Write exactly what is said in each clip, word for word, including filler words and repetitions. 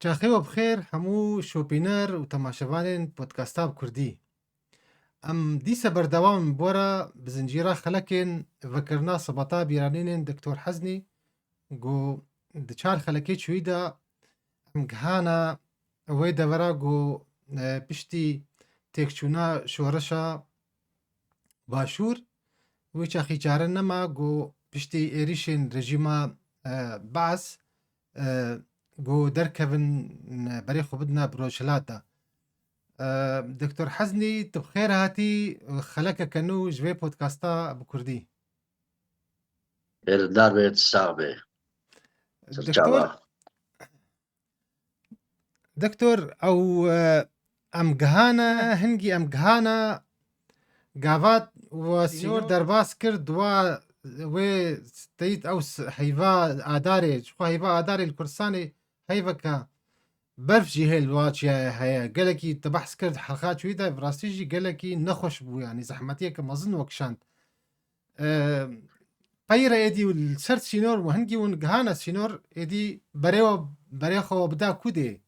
Çaxê we bi xêr hemû şopîner û temaşevanên podkasta bi kurdî. Em dîse berdewam in bi we re bi zincîra xelekên vekirina sebata bîranînên Doktor Heznî ku di çar xelekê çûyî de em gihana wê devera ku, e, piştî têkçûna şoreşa Başûr, wê çaxî çare nema ku piştî êrîşên rejîma, e, Baas, e, ku derkevin, e, berê xwe bidine bi Rojhilat de. E, Doktor Heznî, tu bi xêr hatî, xelekeke nû ji vê podkasta bi kurdî. Hêrindar be, tu sax be. Doktor, Serçava. Doktor, ew, e, em gihana, hingî em gihana gavat we sînor derbas kir, di wa wê steyît ew s-, heyva adarê, ji xwe heyva adarê li Kurdistanê heyveke berf jî hê li wa çiyayê heye. Gelekî te behs kir di helqa çûyî de, bi rastî jî gelekî nexweş bû, yanî zehmetiyeke mezin we kişand. E, peyre êdî li ser sînor û hingî hûn gihane sînor, êdî berê we, berê xwe we bida ku dê?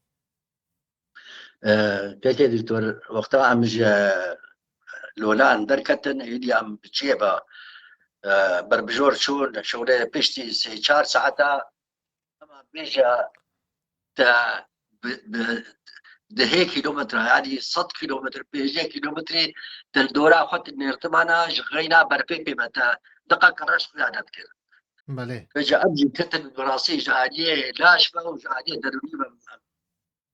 E, kekê doktor, wexta em ji Lolan derketin, êdî em bi çiyê ve, e, berbijor çûn, şewlê piştî sê çar saeta, ema bêje te bi, bi dehê kîlometre, yanî sed kîlometre, pêncî kîlometrê te li dora xwe tu nêrtimana ji xeyna berfê pê ve te diqeke reş xuya nedikir. Belê. Vêca em jî ketin bi rastî ji aliyê laş ve û ji aliyê derûnî ve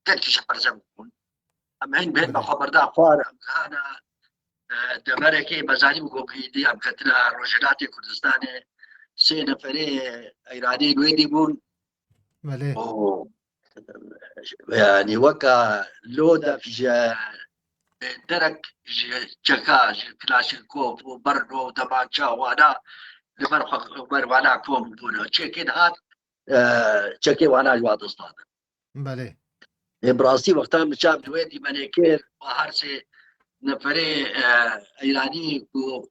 gelkî ji perze bûn. Em hîn bihên me Belê. xwe berda xwar, em gihana, e, deverekê me zanî bi gogî dî em ketine Rojhilatê Kurdistanê. Sê neferê Eyranî wê dî bûn. Belê. Û, yanî weka lodek ji, e, derek ji çeka, ji Klaşinkov û berno û demança wana li ber xwe, ber wana kom bûne. Çekê dihat, e, çekê wana ji wa destane. Belê. Ê, bi rastî wexta min çav di wê dîmenê kir, wa her sê neferê, e, Eyranî ku,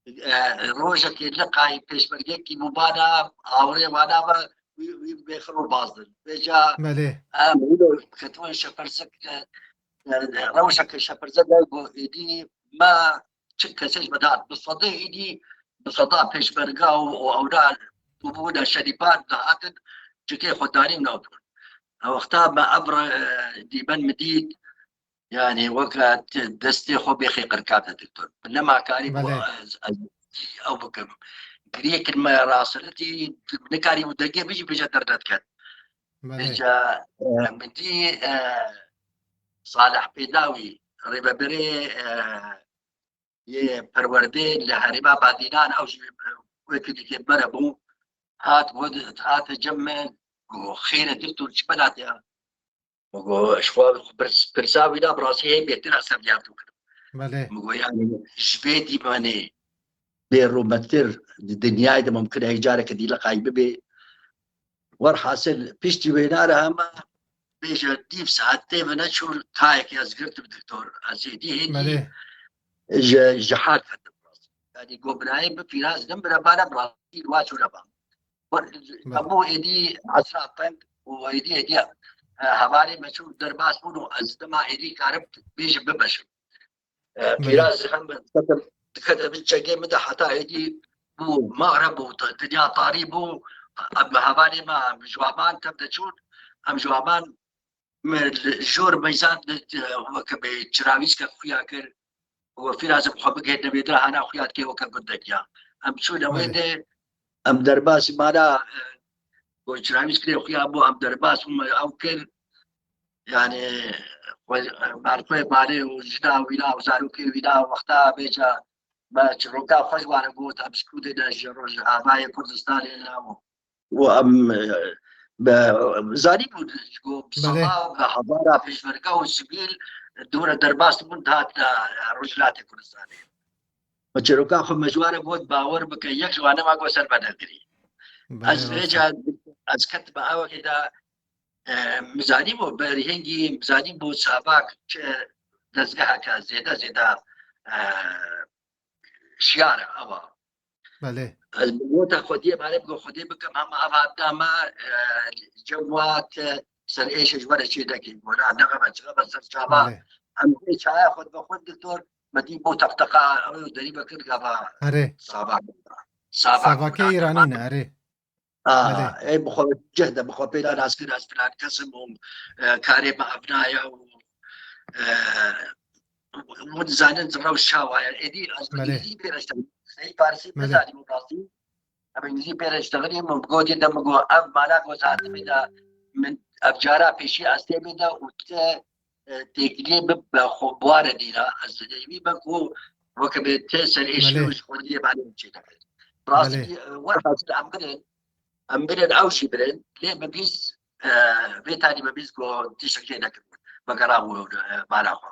e, rojekê liqayî pêşmergekî bûbana, awirê wana ve wî, wî bêxir û bazdin. Vêca Belê. em wilo ketibûn şepersik, e, e, rewşeke şeperze de ku êdî me çi kesê ji me dihat. Bi sedê êdî, bi seda pêşmerga û, û ewra bûbûne şerîpan dihatin, çikê xwe danî nabûn. Wexta me ev re, e, dîmen min dît, yanî weke ti destê xwe bêxê qirkate doktor. Min nema karî bû Belê. ez, ez ew bikim. Giriyekir me rasilitî, nikarî bû dengê min jî bêje derdediket. Belê. Vêca, e, min dî, e, Salih Pêdawî, rêvebirê, e, yê perwerdê li herêma Badînan, ew jî wekî dikê me re bû. Hat got, hate cem min, got, "Xêr e doktor, çi bela te ya?" Min got, "Ji xwe pirs-, pirsa wî da bi rastî hê bêtir ez hevdiyar dikim." Belê. Min got, "Yanî ji vê dîmenê bê rûmetir di dinyayê de mumkin e hê careke dî liqayî bibe." Werhasil, piştî wêna re hema bêje nîv saet tê ve neçûn, tayekê ez girtim doktor. Ez êdî hêdî Belê. ji, ji hal ketim. Yanî got, "Binayê bi pîraz dim, bire bana bi rastî li wa çûne ba." Belê. Hemû êdî esra peng û êdî, êdî, e, hevalê me çû derbas bûn û ez dema êdî karim bêjim bimeşim. E, Belê. Pîraz hem dikete, dikete bin çekê min de heta êdî bû, mağrib bû, dinya tarî bû. Em hevalê me, em ji wan tev de çûn, em ji wan me li jor meyzan de, de, weke bê çiravîskek xuya kir. We fîrazim xwe bigihêne vê dira hana xuya dikê weke gundek ya. Em çûne wê Belê. de, em derbasî mala, e, ku çiravîskirê xuya bû, em derbas bûn, me ew kir. Yanî, xwe, berxwê malê û jina wîna û zarokê wîna wexta bêca me çiroka xwe ji wan re got, em ji ku dê ne ji Rojavayê Kurdistanê ne û û em, e, be, zanîbûn, ji ku bi Belê. sala, bi hezara pêşmerge û sivîl dûre derbas dibûn, dihatin, e, Rojhilatê Kurdistanê. Û çîroka xwe me ji wan re got, bawer bike, yek ji wan nema got ser me nekirî. Belê, Ez rast e. vêca, ez ketime awekê de, e, min zanîbû, berhêngî min zanîbû savak çi dezgeheke zêde zêde, e, şiyar e, ew e. Belê. Ez bi gota Xwediyê, malê bi Xwedê bikim, hema ev hat dame, e, cem wa te, ser êşê ji we re çê nekî. Wela ne xeber, çi xeber ser çava. Belê. Em vê çaya xwe bi xwe doktor, me dî bo teqteqa, ew derî me kir gava. Erê. Sava. Sava. Savakê Îranî ne, erê. Belê. Ê, bi xwe cih de, bi xwe pê de nas kir, ez filan kes im û, e, karê me evna ye û, e, hûn dizanin rewş çawa ye. Êdî ez bi Belê. Îngilîzî pê re iştexilîm. Sey Farsî Belê. Bizanî û rastî. Em îngilîzî pê re iştexilîm û gotiye de min got, ev mala ku ez hatime de min ev cara pêşî ez têmê de û te, e, têkiliyê bi, bi xwe bi ware dîna. Ez dideyî me ku weke bê tê ser êşî Belê. Û ji xwendiyê malê min çê dibin. Rastî, Belê. E, werhasil em birin, em birin ew jî birin. Lê min bîst, e, vê tarî min bîst ku tiştek jê nekiribû. Me gera bû, e, mala xwe.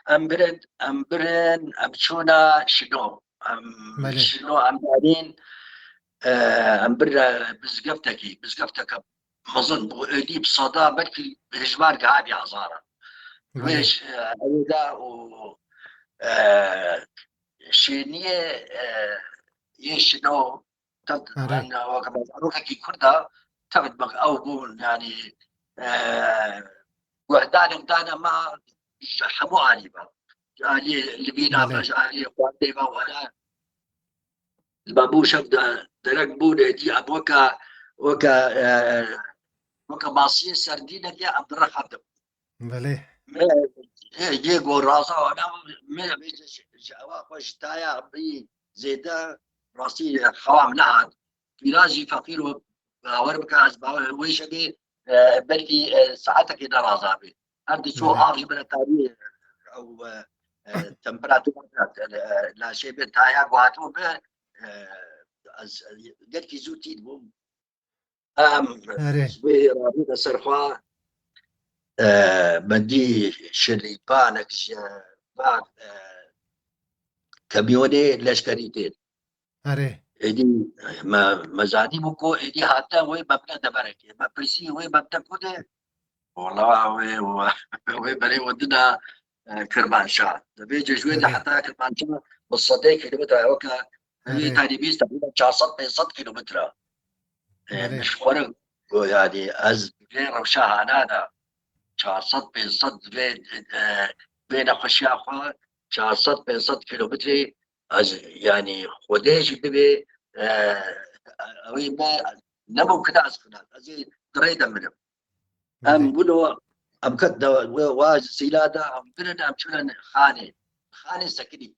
Em birin, em birin, em çûna Şino. Em Belê. Şino em danîn, e, em birine bizgeftekî, bizgefteke mezin bû, êdî bi seda belkî hejmar gihabî hezaran. Belê. Wê ş-, e, ew da û, e, şêniyê, e, yê Şino, Tev-, Erê. Em, weke zarokekî Kurd e, tevt bak ew bûn, yanî, e, guhdarên dane me ji hemû alî ve. Ji aliyê livîna Belê. Me, ji aliyê xwendê ve were. Li me bû şev de, derek bûn, êdî em weke, weke, e, weke masiyê serdînekê em direxandin. Belê. Me, ê, yê go raza wana, me, me ji, ji ewa xwe ji taya bî zêde rastî xewa min nehat. Pîra jî feqîr û bawer bike, ez bawer wê şevê, e, belkî, e, saetekê ne raza bê. Her diçû Belê. Av ji min re tarî, ew, e, e, temperatura, e, laşê min taya guhatibû be, e, ez, e, gelkî zû tî dibûm. Em Erê. Ji wê rabû de ser xwe, e, me dî şirîpanek ji van, e, kamyonê leşkerî tên. Erê. Êdî me, me zanîbû ku êdî hate wê mebne deverekê. Me pirsî wê mebne ku de? Wala wê, wê berê we dida, e, Kirmanşah. Di vê cejwê de Erê. Heta Kirmanşah bi sedê kîlometre ye. Weke Erê. Wê tarî bîst, teqrîben çar sed pênc sed kîlometre. E, Erê. Mişwara ku, yanî, ez vê rewşa hana de çar sed pênc sed vê, e, vê nexweşiya xwe çar sed pênc sed kîlometrê ez, yanî, Xwedê jî bibê, e, ew ê me ne mumkin e ez xina. Ez ê di rê de mirim. Em Belê. Wilo, em ket de, we, wa sîla de, em birin, em çûne Xanê. Xanê Sekinî.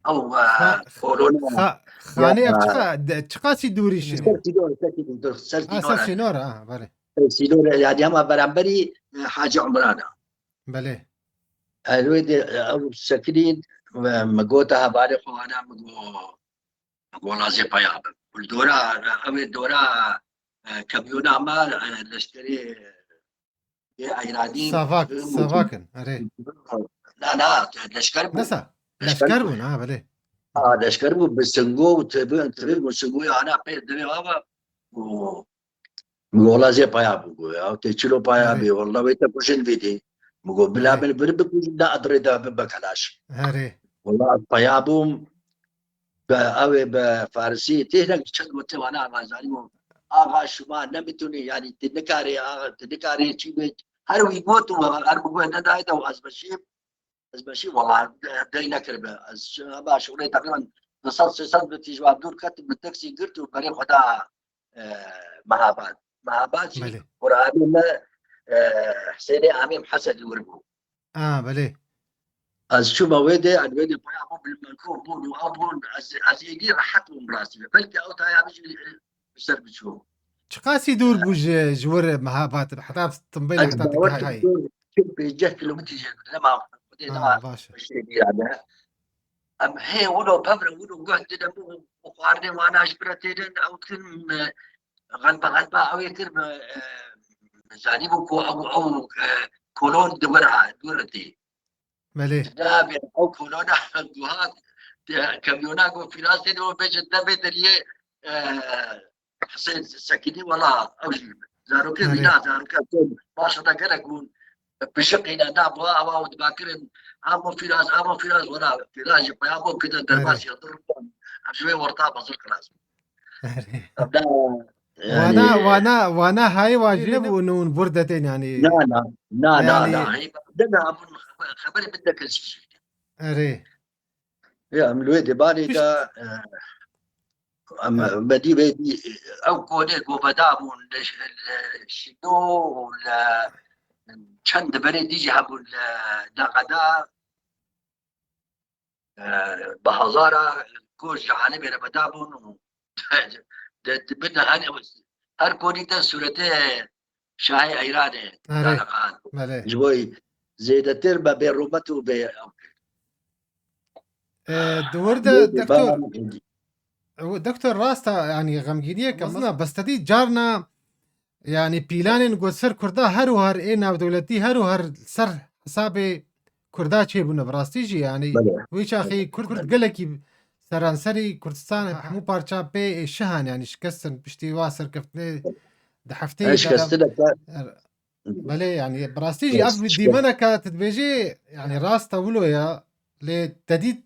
Ew, e, Xa-, korona. Xa-, Xanê ev Ya, çiqa-, de, çiqasî dûrî şinê? Ser sînor, ser sînor, ser Ha, sînor ser e. Sînor, ha, belê. Ser sînor e, yanî hema beramberî, e, Hacî Umran e. Belê. E, wê de, e, ew Sekinî, e, me gota hevalê xwe ana, me go, Gola zê peya bin. Li dora, ew ê dora, e, kamyona me, e, leşkerê, e, Eyranî, Savak, e, Savak in, erê. Na, na, leşker bû. Nesa, Leşker leşker bû. Bûn, ha, belê. Ha, leşker bû, bi singo û tibin, tibin û singoya ana pê divê ava û Min got, "Wela zê paya bû," got, "ya tê çilo paya Erê. Bê, wela wê te kujin vê dê." Min got, "Bila Erê. Min vir bikujin, da adrê da bin be kelaş." Erê. Wela ez paya bûm, be ew ê be farisî, tê hinek çend gote wana, wana zanî got, "Axa şima nemitûnî, yanî tu nikarê, axa tu nikarê çî bê." Her wî got û her bi got nedayê de û ez meşîm. Ez meşî wala dey nekiribe. Ez şi-, hema şûrê teqrîben du sed sê sed metrî ji wan dûr ketim, min teksî girt û berê xwe da, e, Mehabad. Mehabad jî Belê. Qurabê me, e, Husênê Amîm Hesedî wir bû. A, belê. Ez çûme wê dê, ez wê dê paya bû, bil melkûf bûn û ew bûn, ez, ez êdî rehet bûm rastî. Belkî ew taya min jî, e, bi ser biçû. Çiqasî dûr bû ji, ji wir Mehabad, heta timbêlê Ez heta bawer digiha dikim, hayê? Çil pênceh kilometrî jê dema xwedê Ha, dema baş e. Hişê bîra de. Em hê wilo pevre wilo guh didin û xwarinê wana ji bira têdin, ew dikin, e, xelba xelba ew ê kir, e, zanîbû ku ew, ew, e, kolon di wir ha, di wir tê. Belê. Nabê ew kolona guha, e, kamyona ku fîras têdin û bêjin devê deriyê, e, Husên Sekinî wela ew jî zarokê Erê. Wîna, zarokê Husên baş da gelek bûn. Pişiqîne da buha ewa û dibakirin. Amo fîraz, amo fîraz, wela fîraz jî paya bû kidin Erê. Derbas ya dur. Em ji wê orta bazir kilas. Erê. Em da Wana, wana, wana hayê wa jî nebû, nûn burdetên, yanî. Na, na, na, na, yani na, heyba, de na, bûn xeber, xeberê min de kesî jî. Erê. Ya, em li wê debarê de, e, em, me dî wê dî, ew konê goveda bûn, li, li Şîno û li çend deverê dî jî hebûn li Nexeda, e, bi hezara ku ji Halebê re beda bûn û de, de, de, bin her, her konî de sûretê Şahê Eyranê. Erê. Dane qan. Belê. Ji bo zêdetir me bê rûmet û bê E, di wir de, Lê doktor, ba- ew, doktor, rast e, yanî xemgîniyeke mezin e, bes te dî carna, yanî pîlanên ku ser Kurda her û her ê navdewletî, her û her ser hesabê Kurda çêbûne, bi rastî jî, yanî Belê. Wê çaxê Kurd Belê. Gelekî seranserî Kurdistan hemû parça pê şihan, yanî şikestin piştî wa serkeftinê di hefteyê Eş de kestineke Er-, belê, yanî, bi rastî jî Yes, ev şikest. Dîmeneke tu dibêjî, yanî, rast e wilo ye, lê te dît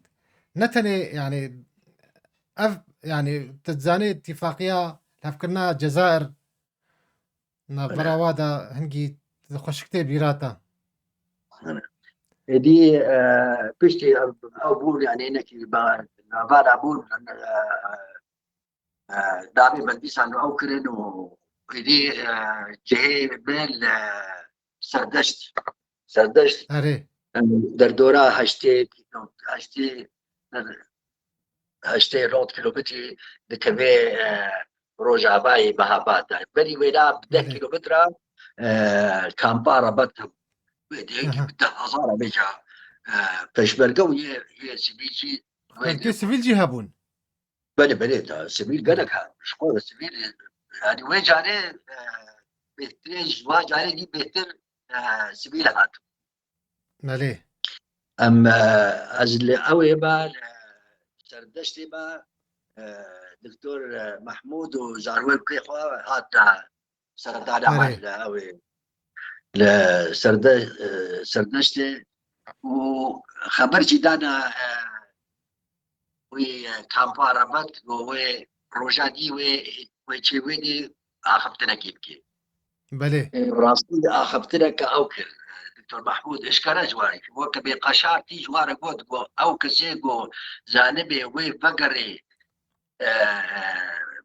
ne tenê, yanî, ev, yanî, tu dizanî tîfaqiya levkirina Cezayir navbera Belê. Wa de hingî xweşik tê bîra te. Êdî, e, piştî ew, ew bûn, yanî, hinekî ba-, navbera bûn, e, e, e, navê me dîsan ew kirin û êdî, e, cihê me li Serdeşt. Serdeşt, Erê. e, derdora heştê, heştê, heştê nod kilometrî dikeve, e, rojavayê Mehabad de. Berî wêla bi deh Belê. Kilometre, e, kampa Rebat hebû. Wê de yekî Aha. Bi deh hezar a vêca, e, peşmerge û yê, yê sivîl jî wê Xelkê de sivîl jî hebûn. Belê, belê, da sivîl gelek hebûn. Ji xwe sivîl, yani wê carê, e, bêhtirê ji wa carê dî bêhtir, e, sivîl hat. Belê. Em, e, ez li ew ê me, li Serdeştê me, e, Doktor, e, Mehmûd û zarokê xwe hat, e, serdana Erê. Hat li ew ê, li Serde-, e, Serdeştê û xeber jî dana, e, wî, e, kampa Rebat, got wê roja dî wê, wê çê wê dî axiftinekê bike. Belê. E, rastî axiftineke ew kir. E, Doktor Mahmûd eşkere ji warê kir. Weke bê qeşar tî ji warê got, got ew kesê ku zanibê wê vegerê, e,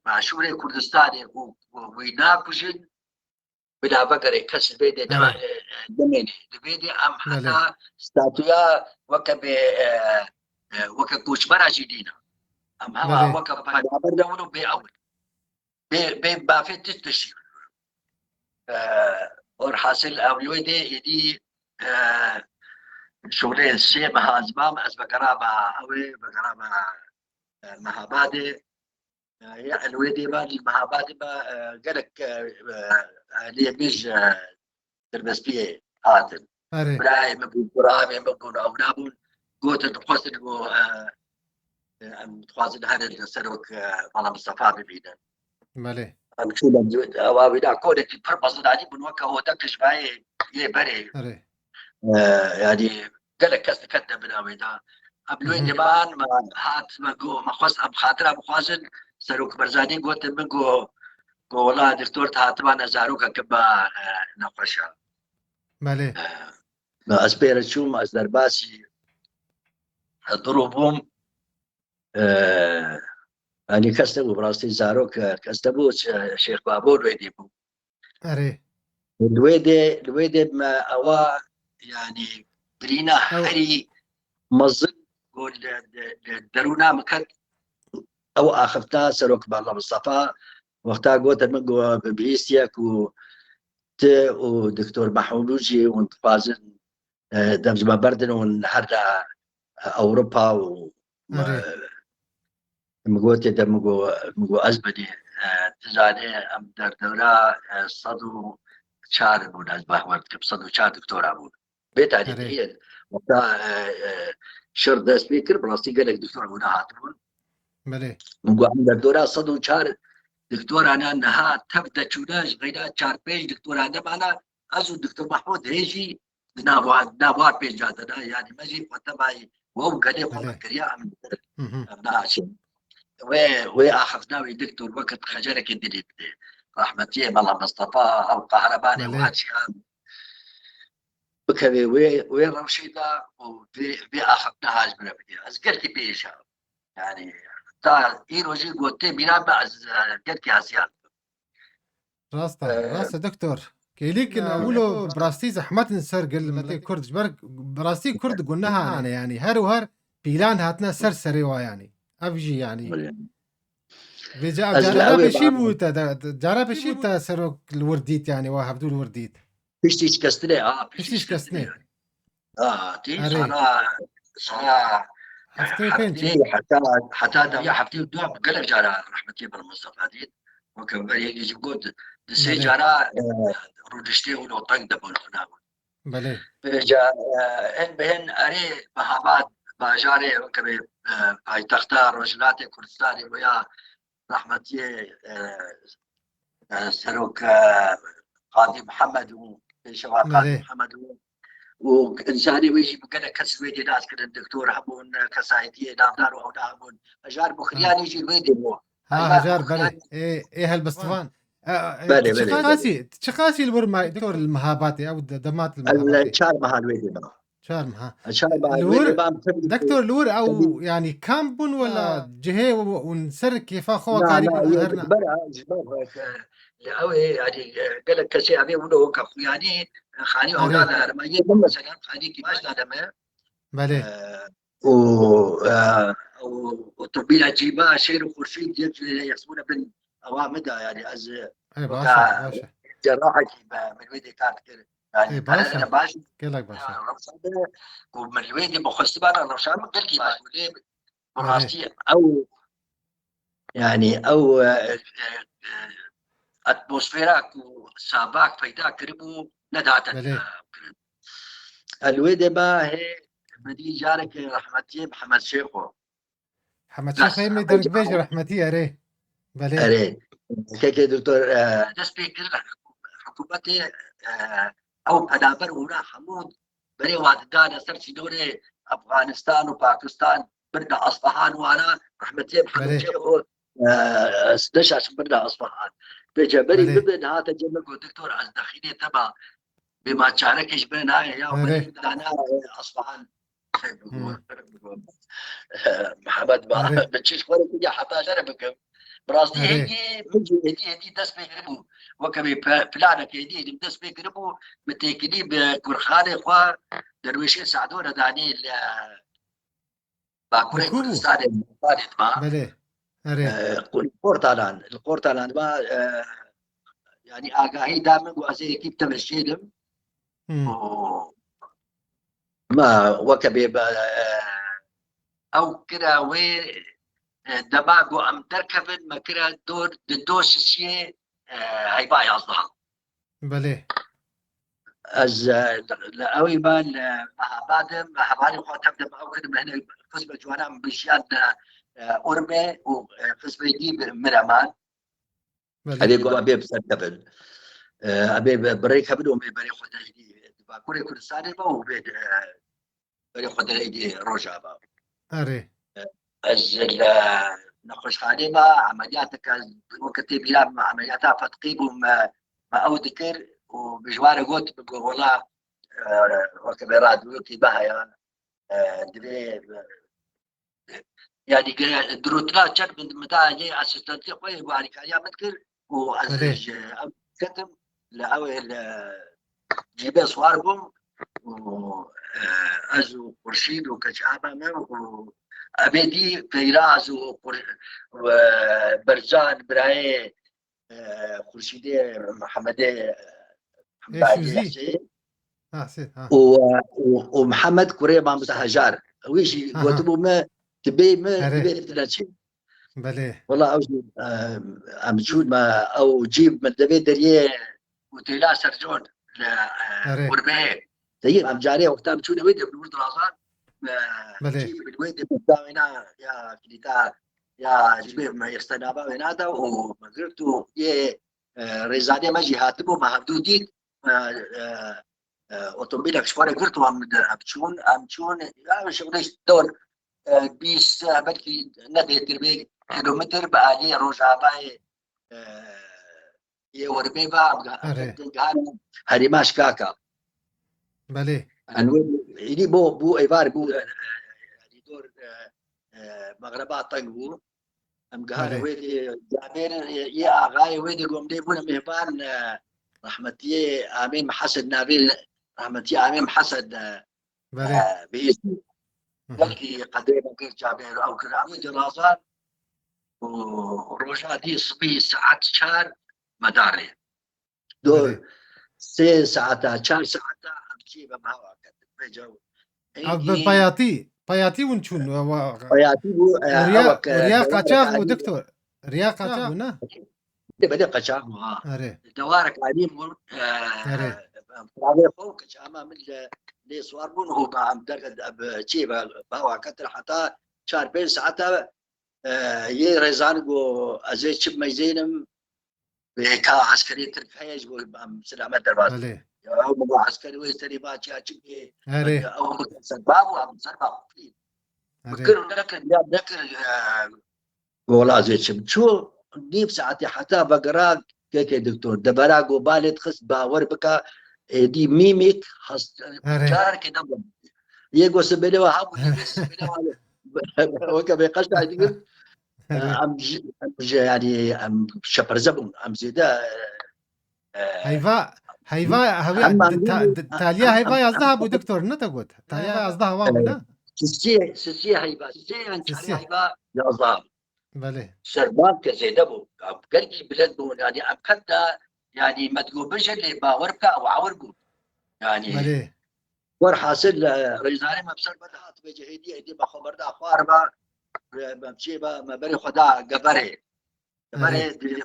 başûrê Kurdistanê û, û wî nakujin, bila vegerê kes li vê dê Evet. ne-, e, nemêne. Li vê dê em Belê. Heta statuya weke bê, e, e, weke koçbera jî nîne. Em hema Belê. Weke penaber de win û bê ew in. Bê, bê bafê tişt dişî. E, orhasil ew li wê dê êdî, e, şûlê sê meha ez mam, ez vegerama ew ê, vegerama, e, Mehabadê. E, ya, li wê dê me, li Mehabadê me, e, gelek, e, e, aliyê min ji, e, Dirbespiyê hatin. Erê. Birayê min bûn, kuramê min bûn, ewna bûn. Gotin, dixwestin ku, e, e, em dixwazin herin li serok, e, Mala Mistefa bibînin. Belê. Em çûn, em ewa wîna konekî pir mezin anî bûn, weke odek ji bayê yê berê. Erê. E, yanî gelek kes diketine bina wê de. Em li wê Hı hı. Deman me hat, me got, me xwest em xatira bixwazin. Serok Barzanî gotin min got, got, wela doktor, tu hatibana zarokeke me, e, nexweş e. Belê. E, me ez pê re çûm, ez derbasî, e, diro bûm. E, yanî kes nebû, bi rastî zarok, e, kes nebû, Şê-, Şêx Babor wê dî bû. Erê. Li wê dê, li wê dê me ewa, yanî birîna Ew- herî mezin ku li, li, li derûna min ket, ew axifta serok Mala Mistefa, wexta gote min ku bi bihîstiye ku tu û Doktor Mehmûd jî hûn dixwazin, e, dem ji me berdin û hûn her de, e, Ewropa û, Erê. E, Min gotê de, min got, min got, ez bidî, e, tu zanî, em derdora, e, sed û çar bûn, ez bawer dikim, sed û çar doktora bûn. Bê tarî Erê. Dihiye, wexta, e, e, şer dest pê kir, bi rastî gelek doktor bûne hatibûn. Belê. Min got, em derdora sed û çar doktora ne, niha tev de çûne, ji xeyra çar pênc doktora nemane, ez û Doktor Mahmûd hê jî di nava, di nava pênca de ne, yanî me jî xwe tevayî we û gelê xwe Belê. Me kiriya em Hı hı. Em naçin. Wê, wê axiftina wî doktor weke xecerekê dilê bidê. rehmetiyê Mela Mistefa ew qehremanê Belê. Û her çiyan bikevê wê, wê rewşê de û vê, vê axaftina ha ji min re bidê. Ez gelkî bêhêşa. Yani ta îro jî gotê mîran me ez, e, gelkî hesiyan. Rast e, Ee, rast e doktor. Kêlîk in Ya. Ewlo bi rastî zehmet in ser gel milletê Kurd. Ji ber bi rastî Kurd guneha ne yani. Her û her pîlan hatine ser serê wa yani. Ev jî yani. Belê. Vêca Ez cara li ew ê pêşî bû te, de, de, cara pêşî te serok li wir dît yani, wa hevdû li wir dît. Piştî şikestinê, ha, Piştî piştî şikestinê. şikestinê yani. Ha, tî Erê. Sana, sana Heftê pênc. heftê, heta, heta dawiya heftê û du gelek cara rehmetî Mela Mistefa dît. Weke ber yekî jî got, di sê Belê. cara, e, rûdiştê û lo teng de bûn xuna bûn. Belê. Vêca, e, hin bi hin erê Mehabad bajarê weke bê, e, paytexta Rojhilatê Kurdistanê bûya rehmetiyê, e, e, serok, e, Qadî Mihemed û pêşewa Qadî Belê. Mihemed û, û insanê wê jî bi gelek kes wê dê nas kirin, doktor hebûn, kesayetiyê navdar û ewna hebûn. Hejar Buxriyanî jî wê dê bû. Ha, Hejar Hejar, belê. Buxriyanî Ê, ê helbestivan. E, e, Belê, çi belê, qasî, belê. Çi qasî li wir ma doktor li Mehabatê, ew de-, demat li El Mehabatê? Çar meha li wê dê bû. Çar meha. Çar meha Li wir, wê ban pir doktor, li wir ew, tabii. Yani kamp bûn wela Ha. cihê û, û ser kêfa xwe Na, karî na, bûn wê herna? Ji ber, ji ber, e, li ew ê, yani, e, gelek kesê em ê wilo weke xuyanî, e, xanî Erê. Ewlada hermayê min mesela xanîkî baş dane me. Belê. E, û, e, û otomobîla cîba şêr û xurşîd yek yexsibûne bin ewa min da, yani ez, e, Ê, weka baş e, baş e. cerrahekî be, min wê dê kar dikir. Yani Ê, baş e. Baş. Gelek baş e. Rewşa de ku min li wê dê bixwestibana rewşa min gelkî baş bû. Lê bi Erê. rastî ew, yani ew, e, e, e, atmosfera ku Sabak peyda kiribû nedihate Belê. kirin. Li wê dê ba hê bidî carekê rehmetiyê Mihemed Şêxo. Hemed Bes, Şêxê me Hemed dengvêj Şêxo. Rehmetî erê. Belê. Erê. Kekê doktor, e, dest pê kir, hikûmetê, e, ew penaber ûna hemû berê wa didane ser sînorê Efxanistan û Pakistan, birda Asfahan wana, rehmetiyê Mihemed Belê. Şêxo, e, deşa çi birda Asfahan. Pêçe berî Belê. bibin, hate cem min got, doktor, ez dexînê te ba, bê ma çarekê ji bê nayê, ya Belê. berî dana, e, Asfahan. Hı. Mihemed ba, Erê. bi çi xwe ya heta jere bikim. Bi rastî Erê. hêdî, min jî hêdî, hêdî dest pê kiribû. Weke bê pe-, planeke hêdî, hêdî dest pê kiribû, min têkilî bi kurxanê xwe derwêşê Sado re danê li Bakurê Li ku bû? Kurdistanê, Kurdistanê dima. Belê. Erê. E, li Qortalan, li Qortalan dima, e, yani agahî da min ku ez ê yekî bi te ve şêlim. Hmm. Û me weke bê be, e, ew kira wê, e, dema ku em derkevin, me kira dor, di do şişiyê, e, heyva yazdehan. Belê. Ez, e, li ewî me li Mehabad im, hevalê xwe tev de me ew kirim, hinek xizme ciwanan bi jiyan de, e, Urmê û, e, xizmê dî bi Mireman. Belê. Erê ku em bê bi ser kevin. E, em bê bi, bi rê kevin û em bê berê xwe de hêdî di Bakurê Kurdistanê be û bê, e, berê xwe de hêdî Rojava. Erê. Ez li nexweşxanê me, emeliyateke, weke tê bîra min, emeliyata fetqî bû, me, me ew dikir û bi ji wan re got, bi got, wela, e, weke bê radyoyekî me heye, e, divê, e, yani, gere-, dirûtina çend min, min da yê asistentê xwe yê ku alîkariya min dikir û ez Erê. ji ew ketim, li ew ê li cîbê siwar bûm û, e, ez û Xurşîd û keçaba me û Ebêdî Peyraz û Xur-, û, e, Berzan birayê, e, Xurşîdê Mihemedê, e, Ê, Hemdayê Şûzî. Hesê. Ha, Sêd, ha. Û, e, û, û Mihemed kurê Mamoste Hejar. Wî jî Aha. gotibû me, tu bê me, Erê. tu bê tine çê. Belê. Wela ew jî, e, em çûn me, ew cî min devê deriyê otêla Sercon li, e, Erê. Gurbeyê. Teyî, em carê wexta em çûne wê de bi wir dirazan, e, Belê. cî min wê de bi dawêna ya kilîta ya cibê me yexte nava wêna da û me girt û yê, e, rêzanê me jî hatibû, me hevdû dît, e, e, e, otomobîlek ji xwe re girt û em, em çûn, em çûn, ya şixulê dor, e, bîst, e, belkî ne bêtir bê kilometr bi alî Rojavayê, e, Yê werbê ve em ge-, em Erê. Gihane herêma Şikaka. Belê. Em wê, êdî bo, bû êvar bû, e, e, êdî dor, e, e, mexreba teng bû. Em gihane Belê. Wê de camêr, e, yê axayê wê de gomdê bûne mêvan, e, rehmetiyê Amîn Mihesid navê, rehmetiyê Amîn Mihesid, e, Belê. E, bihîst. Hı hı. Belkî qedrê me kir camêr ew kir. Em wê de razan û roja dî sibî saet çar me da rê. Dor Belê. Sê saeta, çar saeta em çî ve bawa ketin. Vêca Ev bi hingî payatî, payatî hûn çûn, e, wa- payatî bû, e, Riya, ewa ke riya dewar qaçax bû, alî doktor. Riya qaçax bû, ne? Belê, belê qaçax bû, ha. Erê. Dewarek alî bû, e, Erê. Pravê xwe ke ama min le, lê swar bûn û ba em derke, bi çî ve bawa ketin heta çar pênc saeta, e, yê rêzan go ez ê çi meyzênim, Wê ka eskerê Tirk heye ji bo em selamet derbas. Belê. Ya ew min got eskerê wê serê ba çiya çi bê. Erê. Ya ew bike serba bû, em serba xwe kirî. Erê. Bikir û nekir, ya nekir, e, gola zê çim. Çû nîv saetê heta vegera kekê doktor. Debera go balê dixist bawer bika, êdî mîmîk, hast-, Erê. Carekê nebû. Yê go sibêlê we hebû, yê go sibêlê we weke bê qeşa digir. Erê. Em ji, em ji, yanî, em şeperze bûn. Em zêde, e, Heyva, heyva, hewî, em di, ta-, mangî di, taliya heyva yazdeh bû, doktor, ne te got? Taliya yazdeh wa bû, ne? Sisiyê, sisiyê heyva, sisiyê yan çarê heyva yazdeh. Belê. Serban ke zêde bû. Em gelkî bilind bûn. Yanî em qet de, yanî me digot bije lê bawer bike ew awir bû. Yanî Belê. Werhasil, e, rêzanê me bi ser me de hat, vêca hêdî, hêdî me xwe berda xwar ve, e, me çê ve, me berê xwe da geverê. Geverê Erê. Di,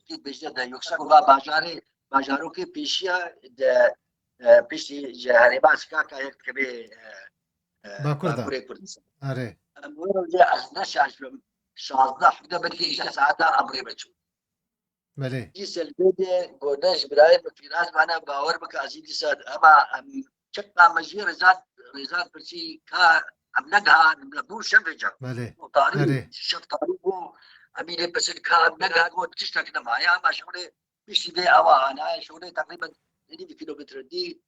di bêjde de yüksek va bajarê, bajarokê pêşiya de, e, piştî ji herêma Şikaka yek dikevê, e, e, Bakur da. Bakurê Kurdistan. Erê. Em wê rojê ez ne şaş bim, şazdeh, hevdeh belkî hejde saeta em rê biçûn. Belê. Dîsa li vê de gode ji birayê min Fîraz mane, bawer bike, ez jî dîsa hema em çiqa me jî rêzan, rêzan pirsî ka em negihan, em bû şevê cem. Belê. Û tarî, Erê. Şev tarî bû, em î lê pisin ka em negihan, got tiştek nemaye, hema şewlê piştî vê ewa anaye, şewlê teqrîben nîv kîlometre dî.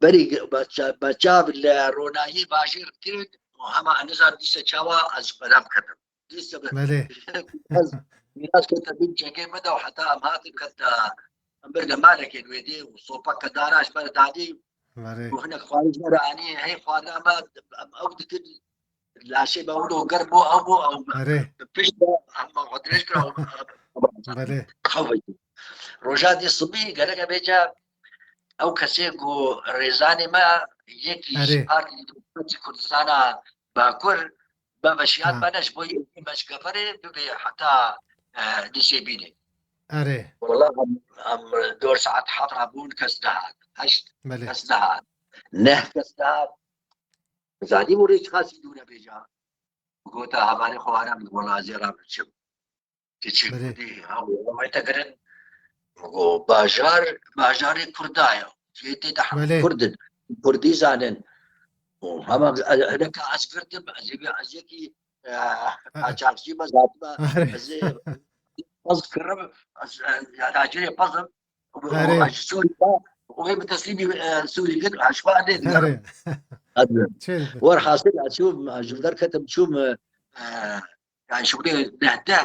Berî ge-, be ça-, be çav li ronahiyê bajêr kirin û hema ez nizam dîse çawa ez ji xwe re biketim. Dîse be-, Belê. ez mîras kete bin cengê me de û heta em hatin kete, em bir li malekê wê dê û sopa ke dara ji ber dadî Belê. û hinek xwarin ji me re anî, hey xwarina me, em ew dikin, laşê me wilo germ bû, ew bû, ew Erê. Pişt de, em xwe dirêj kir, ew, Belê. Ew vekî. Roja dî sibî gereke bêje ew kesê ku rêzanê me yekî Erê. Ji Partî Demokratîk Kurdistana Bakur be veşiyat Ha. bene ji bo yekî me ji geferê bibe heta, e, dişê bînê. Erê. Wala em, em dor saet heft rabûn kes nehat. Heşt Belê. Kes nehat. Neh kes nehat. Zanî bû rê çiqasî dûne bêja. Gota hevalê xwe were min wala ez ê re biçim. Ti çi Belê. Kurdî, ha, wê te kirin. Go bajar, bajarê Kurda ye. Cihê tê de hemû Belê. Kurd in. Kurdî zanin. Û hema ez, ez, ez girtim, ez ê, ez yekî, e, Ha. Qaçaxçî me, zatime, Erê. Ez ê, pez kirim, ez, e, yani acele pezim. Erê. Ji Sûrî de, wê bi teslîmî, e, Sûrî kir, ha, ji xwe lê digerim. Erê. Hadi. Çê dibe. Werhasil, ez çûm, ji derketim, çûm, e, yani şûlê nehde,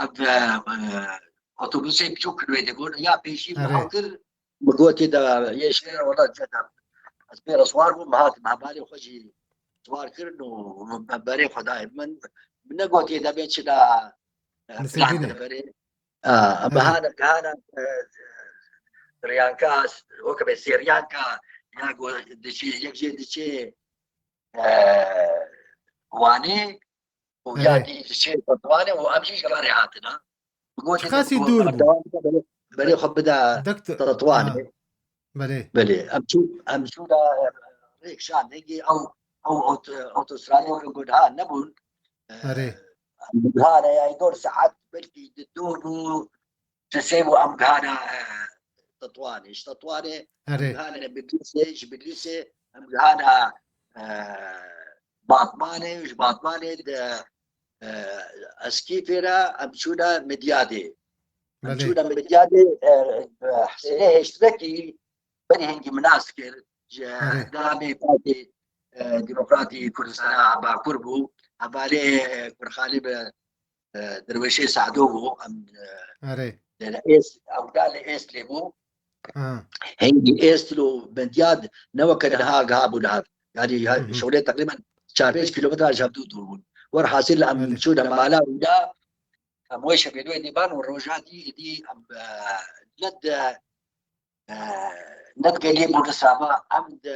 ev, e, e, otobusê biçûk wê digon, ya pêşî min Erê. Ew kir, min gotê de, yê şêr, wala cedem. Ez pê re swar bûm, hatim, hevalê xwe jî swar kirin û min berê xwe dayê. Min, min negotê de bê çi da, e, Nisêbînê. Berê. A, Erê. Bihana, bihana, e, riyanka, weke be sêriyanka, ya go diçê, yek jê diçê, e, Wanê, û ya Erê. Dî diçê Tetwanê û em jî ji Wanê hatina. Bi gotê Çiqasî de dûr bû? Berê, berê xwe bida Doktor, Tetwanê. Ha. Belê. Belê. Em çû, em çû da, e, rêk şan, hingî ew, ew ot-, otostradê weke got ha nebûn. E, Erê. Em gihane ya dor saet belkî di dû bû, di sê bû em gihane, e, Tetwanê. Ji Tetwanê em Erê. Gihane Bitlîsê, ji Bitlîsê em gihane, e, Batmanê, ji Batmanê de, e, Eskîfê re em çûne Midyadê. Em çûne Midyadê, e, Husênê Hêştirekî berî hingî min nas kir, ji endamê Partî, e, Demokratî Kurdistana Bakur bû. Hevalê, e, Kurxalî bi, e, Dirwêşê Sado bû. Em, e, Erê. Li Êst, ew da li Êstlê bû. Ha. Hingî Êstl û Midyad ne weke niha giha bûn hev. Yanî, Hı hı. şolê teqrîben çar pênc kîlometre ji hev dû dûr bûn. Werhasil em Belê. çûne mala wî da, em wê şevê wê dî ban û roja dî, dî em, e, ne di, e, ne di gelê bû nisaba, em di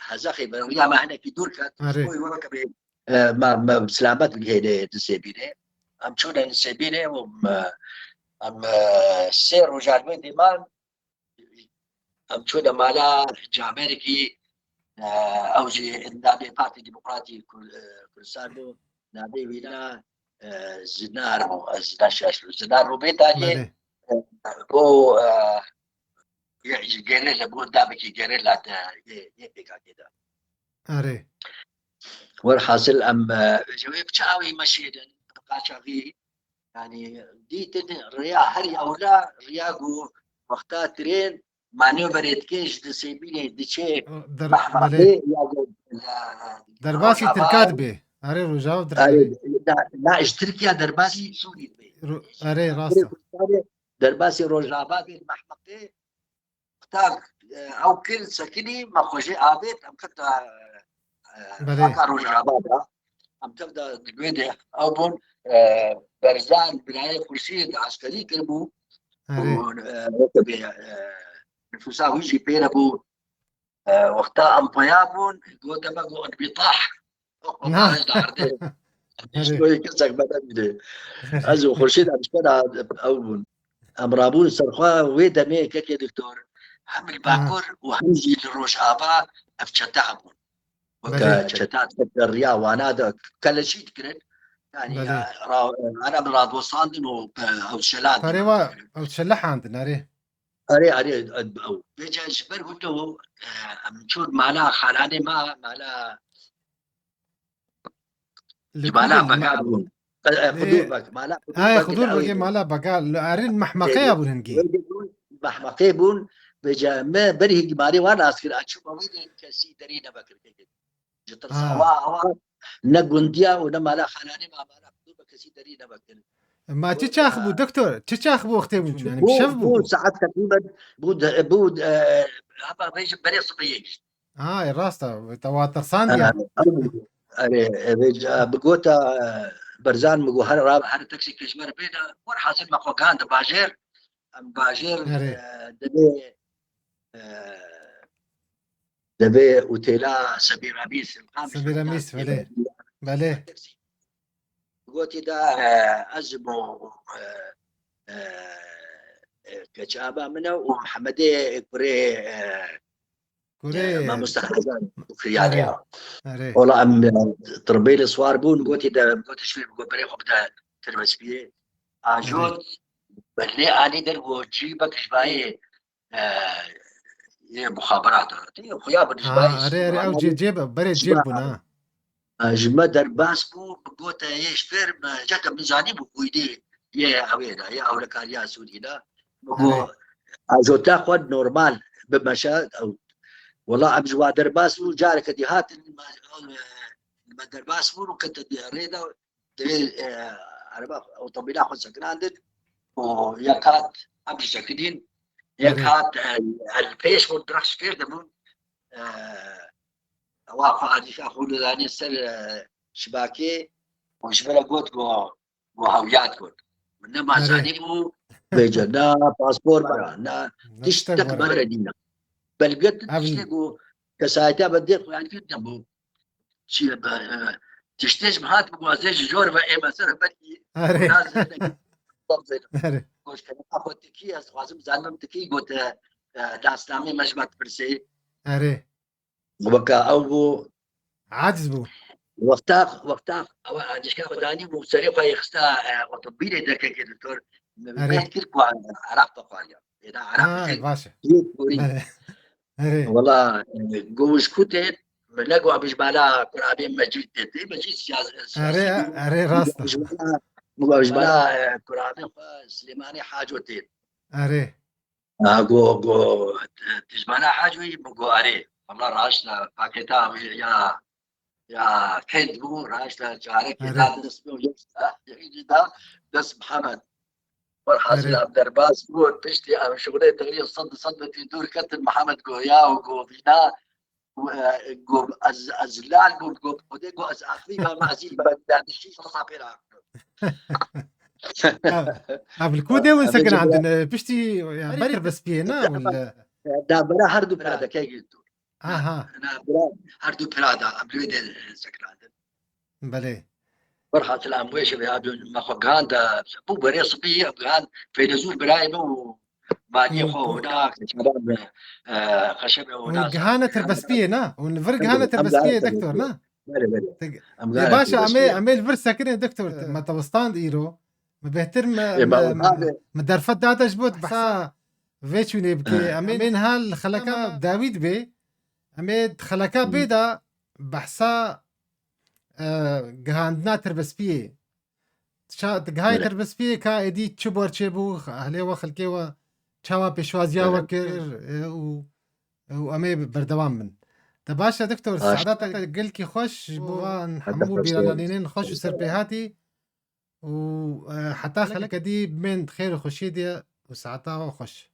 Hezexê be, rûya me hinekî dûr ket. Erê. Boy weke bê, e, me, me silamet bigihêne Nisêbînê. Em çûne Nisêbînê û em, em, e, sê roja li wê dî man, em çûne mala camerekî, e, ew jî endamê Partî Demokratî Kur-, e, Kurdistan bû, navê wî na, e, Zinar bû, ez naşaş bû. Zinar Rûbê daniyê, Belê. e, bû, e, ye-, ji gerîla, bû endamekî gerîla de, yê, yê P K K de. Erê. Werhasil em, e, ji wê bi çavê me şêdin, bi qaçaxî, yanî dîtin rêya herî ewla, rêya ku wexta trên manevre dike ji Nisêbînê diçe O, der-, Mehmetê belê. ya ku, e, Derbasî Rojava Tirka dibe. Erê, Rojava Tirka Erê, dibe. na, na ji Tirkiye derbasî Sûrî dibe. Ro-, erê, rast e. Kurdistanê derbasî Rojava bê, Mehmetê Wexta, e, ew kir sekinî, me xwe jê avêt, em kete, e, Belê. Faka Rojava de. Em tev de di wê de ew bûn, e, Berzan birayê Xurşîd eskerî kiribû. Erê. Û, e, weke bê, e, nifûsa wî jî pê re bû. E, wexta em poya bûn, gote me got, "Enbitah." Na. Erê. Ştoyê kesek me nebîne. Ez û Xurşîd em ji me re ew bûn. Em rabûn serxwe wê demê kekê doktor. Hem li Ha. Bakur û hem jî li Rojava ev çete hebûn. Weke Belê. çeta, çete riya wana de keleşî dikirin. Yani, Belê. ya, ra-, ana bi radwesandin û, e, ew şelandin. Perê wa ew şelehandin, erê. Erê, erê, ew. Vêca ji ber hûn de, e, em çûn mala xalanê me, mala Li Ji mala kurdin Bega ma-, bûn. E, e, Lê, Xudûr Beg, mala Xudûr ay, Beg Xudûr de Begê ew mala Bega, li erê Mehmeqeya bûn hingî. Wê de bûn, Mehmeqê bûn, vêca me berî hingî malê wan nas kir, a çûma wê de kesî derî nevekir. Ji tirsa Ha. wa, wa ne gundiya û ne mala xalanê ma mala Xudûr Beg kesî derî nevekir. Ma çi çax bû, doktor? Çi çax bû wextê bûn çûn? Yani, bi Bû, şev bû? bû saet teqrîben, bû de, bû, e, hema vêjin berê sibê yê. Ha, e, rast e. Te wa tirsandiya. E, ew, erê, e, vê ca, bi gota, e, Berzan min got, her ra-, her teksî kê ji me re bêne, werhasil me xwe gihand bajêr, em bajêr, Erê. e, divê, e, divê otêla Semîramîs, Semîramîs, belê. Belê. Teksî. Gotî da, e, ez ji bo, e, e, e, keçaba min e û Mihemedê kurê, e, Kurê, e, Mamoste Hezan û Firyalê Erê, ya. Erê. Ola em, e, tirbê li swar bûn, gotî de, gotî şwê, got berê xwe bide Tirbespiyê. Ajot, Erê. Belê anî der got, cî bek ji bayê, e, yê muxaberat e. Tê xuya bin ji Ha, bayê erê, erê, ew cê, cê be, berê cê bûn, ha. E, ji me derbas bû, bi gote yê ji fêr me, cete min zanî bû ku îdî yê ewê de, yê ewlekariya Sûrî de. Min got, Erê. Ajota xwe normal bimeşe, ew, wela em ji wa derbas bûn, careke dî hatin, me, me derbas bûn û ketin rê de, divê, e, ereba, otomobîla xwe sekinandin û yek hat em jî sekinîn, yek Erê. hat, e, el pêş xwe direxş fêr dibûn, e, ewa xwe adîşa xwe li danî ser, e, şibakê û ji min re got, got, got hewiyat got. Min nema Erê. zanî bû, vêca, na paspor me re, na Ne tiştek tiştek me me re. re nîne. Belge Ev tiştê ku kesayetiya bendê xwe yanî kir nebû. Çi be, e, tiştê ji min hat bigwazê ji jor ve ê me ser belkî Erê. nas zêde. Erê. Goş kene xwe tikî, ez dixwazim zanim tikî gote, e, nasnamê me ji me dipirsê. Erê. Weke ew bû. Aciz bû. Wexta, wexta ew adîşka xwe danî bû serê xwe yê xista, e, otomobîlê derkekê doktor. Min Erê. Bêhn kir ku Iraq vexwariya. Êna Iraq Ha, dikir. Baş e. Yê Kurî. Erê. Erê. Wela, e, gowiş ku tê, min ne got, "Em ji bala kurabê mecîd tê." Tê mecîd siyas-, siyasî Erê, bû. Erê, rast e. Ji bala, ji bala, e, kurabê xwe Silêmanê Haco tê. Erê. Ha, go, go, dijmana Hacî wî, go erê. Wela raşt e, paketa wî ya, ya kend bû, raşt e, careke Erê. da dest bû, ya, ya, da dest Mihemed. Werhasil Erê. em derbas bûn, piştî em şûnê te wî sed, sed metrî dûr ketin, Mihemed go ya û go vîna, û, e, go ez, ez lal bûm, go Xwedê, go ez axirî me, me ezî me derdişî, sasa pê re. Ev, ev li ku dê win Em sekinandin, e, piştî, ya, berî tirbespiyê, ne? Win li Da bera her du pira de kegî tu. Aha. Na bira her du pira da, em li wê dê sekinandin. Belê. Werhasil em wê şevê ya dûn me xwe gihand, bû berê sibî, em gihand feylesûf birayê min û maliyê Û- xwe hûna, çaban, e, xeşebê hûna. Û gihane tirbespiyê, ne? Û li vir gihane Em tirbespiyê, gihane doktor, ne? Belê, belê. Te- Em Ê, gihane baş e, em ê, tirbespiyê. Em ê li vir sekinê, doktor. Me tewstand îro. Me bêhtir me, Ê, me, ba- me, me derfet dade ji bo behsa vê çûnê bike. Hı. Em ê, em ê niha li xeleka me dawî dibe. Em ê di xeleka bê de behsa, e, gihandina tirbespiyê. Ça-, di gihayê Belê. Tirbespiyê ka êdî çi bor çêbû, ehlê we, xelkê we çawa pêşwaziya we Belê. kir, e, û, û em ê berdewam bin. Te baş e, doktor, Baş. Saada te gelkî xweş ji bo van Heta hemû xweş. bîralanînên xweş û serpêhatî û, e, heta xeleka dî bên di xêr û xweşiyê de û saeta we xweş.